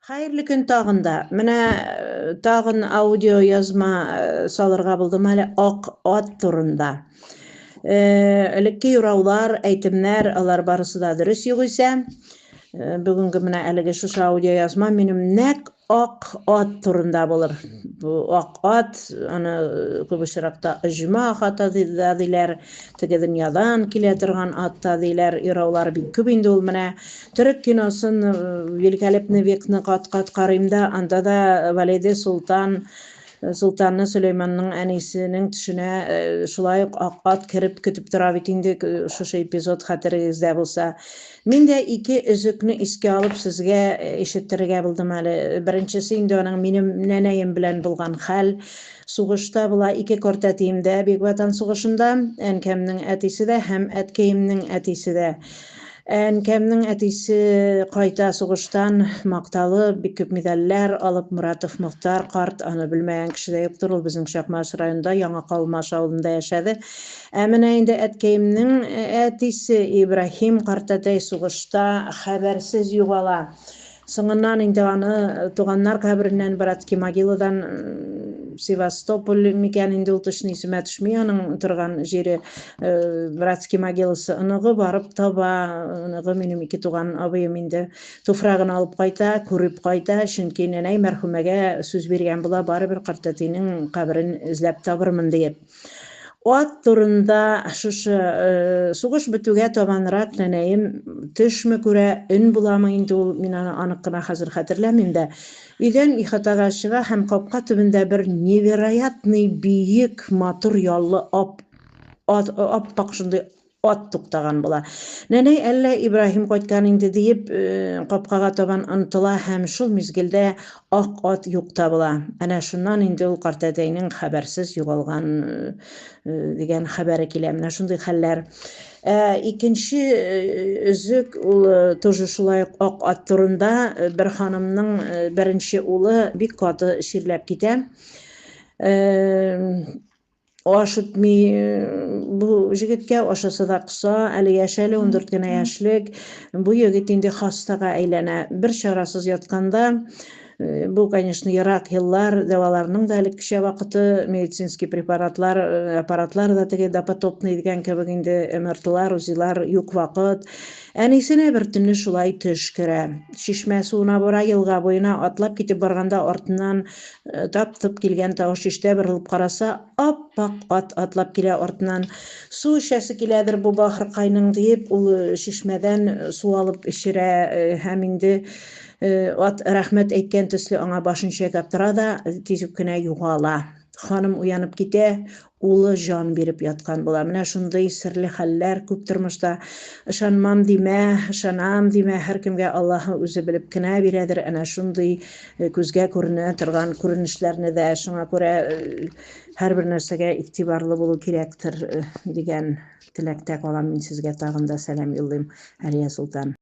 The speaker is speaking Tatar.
Хәерле көн тагын да. Менә тагын аудио язма салырга булдым әле ак ат турында. Элекке юраулар, әйтемнәр, алар барысы да дөрес югыйсә. Бүгенге менә әлеге шушы аудио язма минем нәкъ Ак ат турында булыр. Бу ак ат, аны күп очракта оҗмах аты да диләр, теге дөньядан килә торган ат та диләр. Юраулар бик күп инде ул менә. Төрек киносын Великолепный векны кат-кат карыйм да, анда да Валиде Солтан Солтанны Сөләйманның әнисенең төшенә шулай ук ак ат кереп көтеп тора бит инде, шушы эпизод хәтерегездә булса. Мин дә ике өзекне искә алып сезгә ишеттерергә булдым әле. Беренчесе инде аның минем нәнәем белән булган хәл. Сугышта була ике картәтием дә Бөек Ватан сугышында, әнкәмнең әтисе дә һәм әткәемнең әтисе дә. Әнкәмнең әтисе кайта сугыштан, макталып, бик күп медальләр алып, Муратов Мохтар карт, аны белмәгән кеше дә юктыр, ул безнең Чакмагыш районында Яңа Калмаш авылында яшәде. Ә менә инде әткәемнең әтисе Ибраһим картәтәй сугышта хәбәрсез югала. Соңыннан инде аны туганнар кабереннән, братский могиладан, Севастополь микән инде ул, точно исемә төшми аның торган җире, братский могиласы, оныгы барып таба, оныгы минем ике туган абыем инде, туфрагын алып кайта, күреп кайта, чөнки нәнәй мәрхүмәгә сүз биргән була, барыбер картәтинең каберен эзләп табырмын диеп. Ат турында шушы сугыш бетүгә табанрак нәнәем төшме күрә, өн буламы инде ул, мин аны анык кына хәзер хәтерләмим дә. Өйдән ихатага чыга һәм капка төбендә бер невероятный биек, матур яллы ап ат, ап-ак шундый Ат туктаган була. Нәнәй, әллә Ибраһим кайткан инде диеп, капкага табан омтыла һәм шул мизгелдә ак ат юк та була. Әнә шуннан инде ул картәтәйнең хәбәрсез югалган дигән хәбәре килә. Менә шундый хәлләр. Ә икенче өзек ул тоже шулай ук ак ат турында. Бер ханымның беренче улы бик каты чирләп китә. Аш үтми бу җегеткә, ашаса да коса, әле яшь әле, 14 генә яшьлек. Бу егет инде хастага әйләнә. Бер чарасыз ятканда, бу, конечно, ерак еллар, дәваларның да элеккечә вакыты, медицинский препаратлар, аппаратлар да теге допотопный дигән кебек инде, МРТлар, УЗИлар юк вакыт. Әнисенә бер төнне шулай төш керә. Чишмә суына бара, елга буена атлап китеп барганда артыннан Тап-топ килгән тавыш ишетә, борылып караса, ап-ак ат атлап килә артыннан. Су эчәсе киләдер бу бахыркайның, диеп, ул чишмәдән су алып эчерә һәм инде ат рәхмәт әйткән төсле аңа башын чайкап тора да, тиз үк кенә югала. Ханым уянып китә, Улы җан биреп яткан була. Менә шундый серле хәлләр күп тормышта. Ышанмам димә, ышанам димә, һәркемгә Аллаһы үзе белеп кенә бирәдер әнә шундый күзгә күренә торган күренешләрне дә. Шуңа күрә һәрбер нәрсәгә игътибарлы булу кирәктер дигән теләктә калам мин сезгә тагын да сәлам юллыйм, Алия Солтан.